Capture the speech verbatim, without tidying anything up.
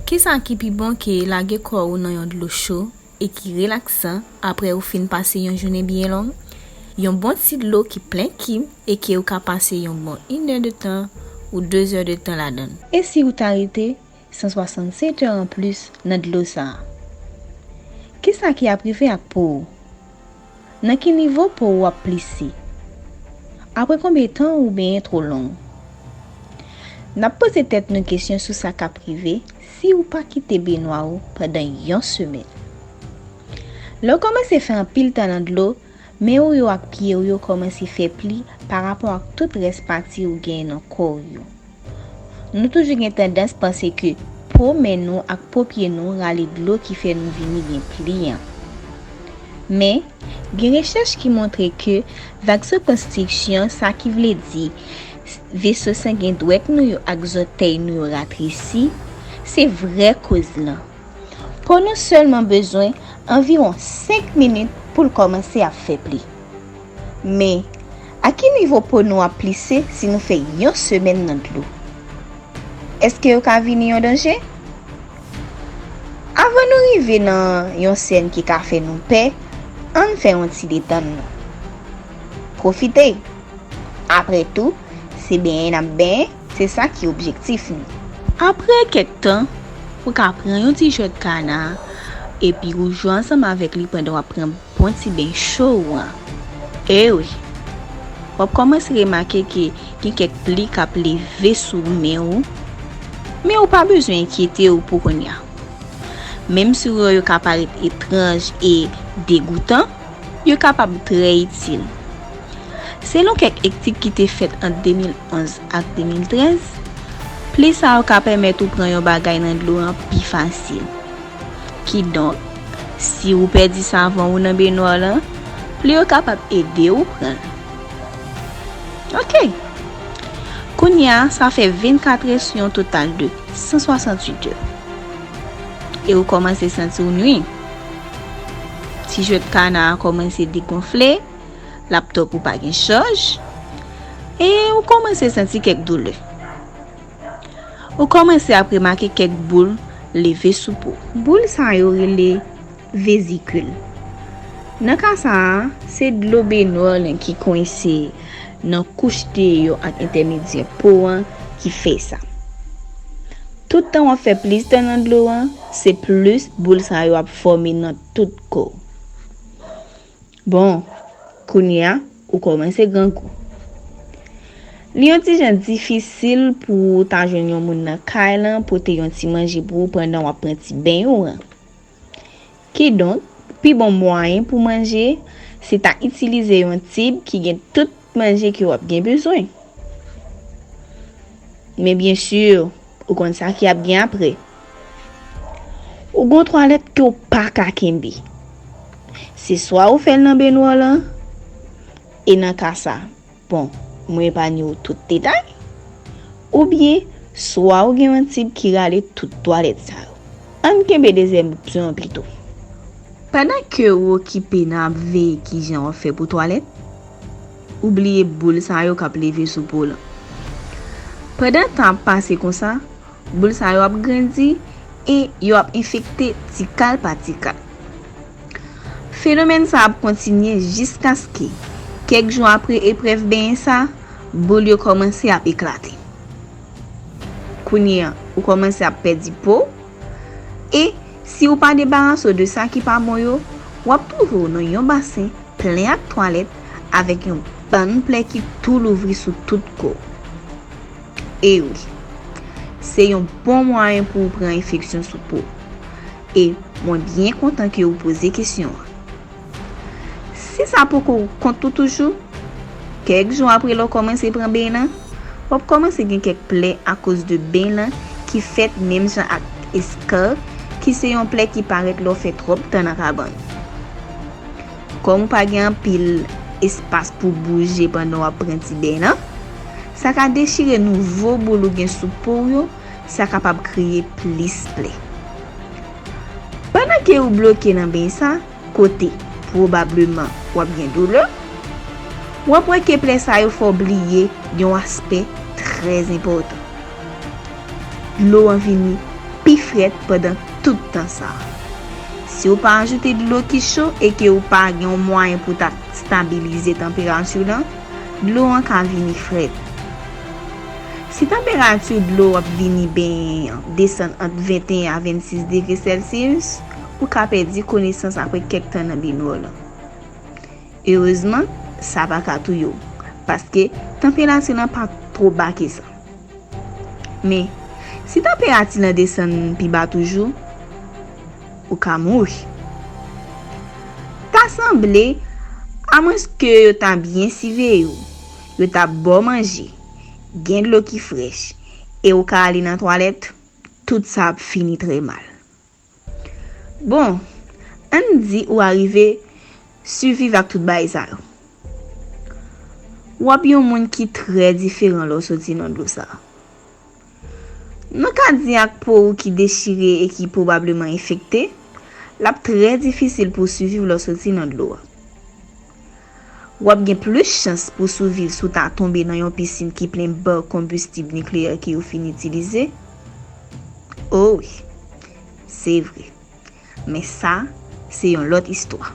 Kisa ki pi bon ke lage kò ou nan yon dlo cho e ki relaksan apre ou fin pase yon jounen byen long? Yon bon ti dlo ki plen kim e ke ou ka pase yon bon inè de tan ou dezè de tan ladan l. E si ou ta rete san swasannsèt è anplis nan dlo sa a? Kisa ki ap rive ak po ou? Nan ki nivo po ou ap plise? Apre konbyen tan ou benyen twò long? N ap poze tèt nou kesyon sou sa k ap rive si ou pa kite benwa ou pandan yon semèn. Lè w kòmanse fè anpil tan nan dlo, men w yo ak pye w yo kòmanse fè pli pa rapò ak tout rès pati ou genyen nan kò w yo. Nou toujou gen tandans panse ke po men nou ak po pye nou rale dlo ki fè nou vini gen pli an. Men, gen rechèch ki montre ke vazokonstriksyon, sa ki vle di veso sangen dwèt nou yo ak zòtèy nou yo ratresi, se vrè koz lan. Po nou sèlman bezwen anviwon senk minit pou l kòmanse ap fè pli. Men, a ki nivo po nou ap plise si nou fè yon semèn nan dlo? Èske yo ka vini yon danje? Avan nou rive nan yon sèn ki ka fè nou pè, ann fè yon ti detann nou. Pwofite! Apre tou, se benyen n ap benyen, se sa ki objektif nou. Apre kèk tan, ou ka pran yon ti jwèt kana, epi ou jwe ansanm avèk li pandan w ap pran bon ti ben cho ou an. E wi, w ap kòmanse remake ke gen kèk pli k ap leve sou men ou, men ou pa bezwen enkyete w pou kounye a. Menm si w wè yo ka parèt etranj e degoutan, yo kapab trè itil. Selon kèk etid ki te fèt ant de mil onz ak de mil trèz, pli sa yo ka pèmèt ou pran yon bagay nan dlo an pi fasil. Kidonk, si ou pèdi savon ou nan benwa w lan, pli yo kapab ede ou pran l. Oke. Kounye a, sa fè vennkat è sou yon total de san swasantuit è. E ou kòmanse santi w nwi. Ti jwèt kana a kòmanse degonfle, laptòp ou pa gen chaj, e ou kòmanse santi kèk doulè. Ou kòmanse ap remake kèk boul leve sou po. Boul sa yo rele vezikil. Nan ka sa a, se dlo benwa w lan ki kwense nan kouch deyò ak entèmedyè po an ki fè sa. Tout tan w ap fè plis tan nan dlo an, se plis boul sa yo ap fòme nan tout kò w. Bon, kounye a, ou kòmanse grangou. Li yon ti jan difisil pou w ta jwenn yon moun nan kay lan pote yon ti manje pou ou pandan w ap pran ti beny ou an. Kidonk, pi bon mwayen pou manje, se ta itilize yon tib ki gen tout manje ke w ap gen bezwen. Men byen si, ou konn sa ki ap gen apre. Ou gon twalèt ke w pa ka kenbe. Se swa ou fè l nan benwa w lan, e nan ka sa, bon, mwen epanye w tout detay, oubyen swa ou gen yon tib ki rale tout twalèt sa yo. Ann kenbe dezyèm opsyon an pito. Pandan ke ou okipe nan ap veye kijan w ap fè pou twalèt, ou bliye boul sa yo k ap leve sou po w lan. Pandan tan ap pase konsa, boul sa yo ap grandi e yo ap enfekte tikal pa tikal. Fenomèn sa ap kontinye jiskaske, kèk jou apre eprèv benyen sa, boul yo kòmanse ap eklate. Kounye a, ou kòmanse ap pèdi po, e si ou pa debarase w de sa ki pa bon yo, w ap twouve w nan yon basen plen ak twalèt avèk yon bann plè ki tou louvri sou tout kò w. E wi, se yon bon mwayen pou w pran enfeksyon sou po. E mwen byen kontan ke ou poze kesyon an. Si sa poko kont ou toujou, kèk jou apre lè w kòmanse pran beny lan, w ap kòmanse gen kèk plè akoz de beny lan ki fèt menm jan ak eskar, ki se yon plè ki parèt lè w fè twòp tan nan kabann. Kòm ou pa gen anpil espas pou bouje pandan w ap pran ti beny lan, sa ka dechire nouvo boul ou gen sou po w yo, sa kapab kreye plis plè. Pandan ke ou bloke nan beny sa, kote, pwobableman, w ap gen doulè, w ap wè ke plè sa yo fè w bliye yon aspè trè enpòtan. Dlo an vini pi frèt pandan tout tan sa a. Si w pa ajoute dlo ki cho e ke w pa gen yon mwayen pou ta stabilize tanperati w lan, dlo an ka vini frèt. Si tanperati dlo w ap vini benyen an desann ant venteyen a vennsis degre Celsius, ou ka pèdi konesans apre kèk tan nan benwa w lan. Erezman, sa pa ka touye w, paske tanperati lan pa twò ba ke sa. Men, si tanperati lan desann pi ba toujou, ou ka mouri. Ta sanble, amwenske yo ta byen siveye w, yo ta ba w manje, gen dlo ki frèch, e ou ka ale nan twalèt, tout sa ap fini trè mal. Bon, ann di ou arive siviv ak tout bagay sa yo. W ap yon moun ki trè diferan lè w soti nan dlo sa a. Nou ka di ak po ou ki dechire e ki pwobableman enfekte, l ap trè difisil pou w siviv lè w soti nan dlo a. W ap gen plis chans pou w siviv si w ta tonbe nan yon pisin ki plen ba konbistib nikleyè ke yo fin itilize. O wi, se vre. Men sa, se yon lòt istwa.